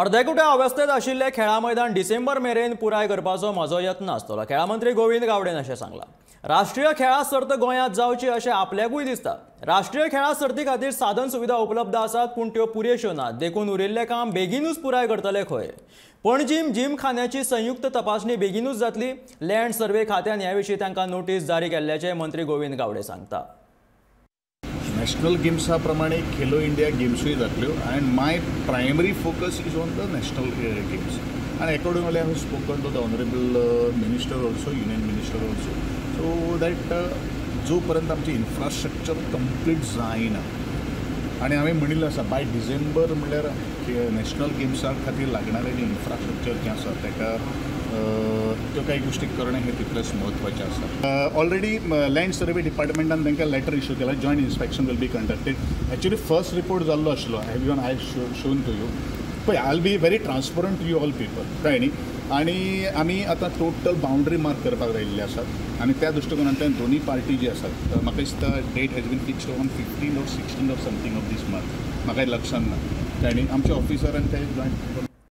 अर्देकुट्या अवस्थेत आशिल्ले खेळां मैदान डिसेंबर मेरेन पुराय करपाचो म्हजो यत्न आसतलो, खेळां मंत्री गोविंद गावडेन अशें सांगलां। राष्ट्रीय खेळां सर्त गोंयांत जावची अशें आपल्याकूय दिसता। राष्ट्रीय खेळां सर्ती खातीर साधन सुविधा उपलब्ध आसात, पूण त्यो पुरेश्यो नात, देखून उरिल्लें काम बेगीनूच पुराय करतले खंय। पणजीम जिमखान्याची संयुक्त तपासणी बेगीनूच जातली। लँड सर्वे खात्यान ह्या विशीं तांकां नोटीस जारी केल्ल्याचें मंत्री गोविंद गावडे सांगता। नॅशनल गेम्सा प्रमाणे खेलो इंडिया गेम्सूय जातल्यो and my primary focus is on the national games and accordingly I have spoken to the honourable minister also, union minister also, so that जो पर्यंत आमचें इन्फ्रास्ट्रक्चर कंप्लीट जायना आनी हांवें म्हणिल्लें आसा बाय डिसेंबर म्हणल्यार नॅशनल गेम्सा खातीर लागणारें जें इन्फ्रास्ट्रक्चर जें आसा ताका त्यो काही गोष्टी करणें हें तितलेंच म्हत्वाचें आसा। ऑलरेडी लँड सर्वे डिपार्टमेंटान तांकां लेटर इशू केला, joint inspection will be conducted. Actually first report जाल्लो आशिल्लो, I have even I shown to you. पळय, I will be very transparent to you all people, कळ्ळें न्ही। आनी आमी आतां टोटल बाउंड्री मार्क करपाक लायिल्ले आसात आनी त्या दृश्टिकोनांतल्यान दोनूय पार्टी जी आसात, म्हाका दिसता date has been fixed on 15 or 16 or something of this month, म्हाका लक्षांत ना, कळ्ळें न्ही। आमचे ऑफिसर आनी ते जॉयंट